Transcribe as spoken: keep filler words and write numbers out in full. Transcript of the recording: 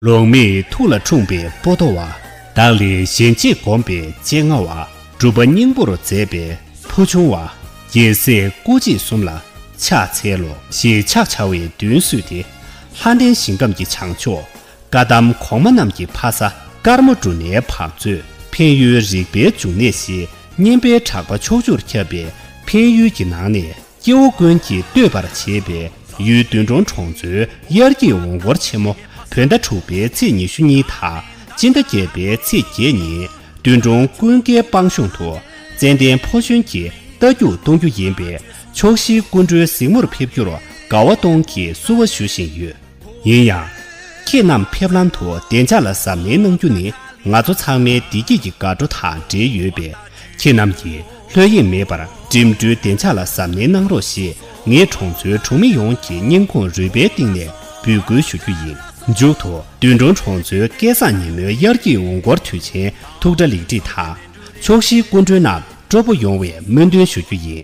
ལོང་མེད་ཐུགས་ལ་འཁྲུངས་པའི་པོ་ཏོ་བ། བདག་ལས་གཞན་གཅེས་བསྒོམས་པའི་སྤྱན་སྔ་བ། སྒྲུབ་པ་སྙིང་པོར་མཛད་པའི་ཕུ་ཆུང་བ། རྒྱལ་སྲས་སྐུ་མཆེད་གསུམ་ལ་ཕྱག་འཚལ་ལོ། ཞེས་ཕྱག་བྱ་བའི་མདུན་བསུས་ཏེ། ལྷ་ལྡན་ཞིང་ཁམས་ཀྱི་བྱང་ཕྱོགས། བཀའ་གདམས་གོང་མ་རྣམས་ཀྱི་ཕ་ས་ཀརྨ་འབྲུ་སྣའི་བང་མཛོད། འཕན་ཡུལ་རིག་པའི་འབྱུང་གནས་ཞེས་སྙན་པའི་གྲགས་པ་ཕྱོགས་བཅུར་ཁྱབ་པའི་འཕན་ཡུལ་གྱི་ནང་ནས། སྐྱེ་བོ་ཀུན་གྱིས་བསྟོད་པར་བྱེད་པའི་ཡུལ་བདུད་འབྲོང་གྲོང་ཚོའི་དབྱར་སྐྱིད་འོང་སྐོར་ཆེན་མོ་བོད་ཟླ་དྲུག་པའི་ཚེས་ཉི་ཤུ་གཉིས་དང་སྤྱི་ཟླ་བརྒྱད་པའི་ཚེས་བརྒྱད་ཉིན། བདུད་འབྲོང་ཀུན་དགའི་སྤང་གཤོང་དུ་ཙན་དན་ཕོ་གཞོན་གྱི་རྟ་རྒྱུག་གཏོང་རྒྱུ་ཡིན་པས། ཕྱོགས་བཞིའི་སྐུ་མགྲོན་གཟིགས་མོར་ཕེབས་རྒྱུར་དགའ་བ་གཏོང་གིས་བསུ་བ་ཞུ་བཞིན་ཡོད། ཡིན་ཡང་། ཁྱེད་རྣམས་ཕེབས་ལམ་དུ་བདེ་འཇགས་ལ་གཟབ་ནན་གནང་རྒྱུ་ནི་ང་ཚོ་ཚང་མའི་བདེ་སྐྱིད་ཀྱི་དགའ་སྤྲོ་དང་འབྲེལ་ཡོད་པས། ཁྱེད་རྣམས་ཀྱིས་ལྷོད་གཡེང་མེད་པར་འགྲིམ་འགྲུལ་བདེ་འཇགས་ལ་གཟབ་ནན་གནང་རོགས་ཞེས་ངས་གྲོང་ཚོའི་གྲོང་མི་ཡོངས་ཀྱི་སྙིང་ཁོང་རུས་པའི་གཏིང་ནས་འབོད་སྐུལ་ཞུ་རྒྱུ་ཡིན། མཇུག་ཏུ་བདུད་འབྲོང་གྲོང་ཚོའི་སྐལ་བཟང་ཉིན་མོའི་དབྱར་སྐྱིད་འོང་སྐོར་དུས་ཆེན་ཐུགས་གྲ་ལེགས་འགྲིག་དང་། ཕྱོགས་བཞིའི་སྐུ་མགྲོན་རྣམས་སྤྲོ་པོ་ཡོང་བའི་སྨོན་འདུན་ཞུ་རྒྱུ་ཡིན།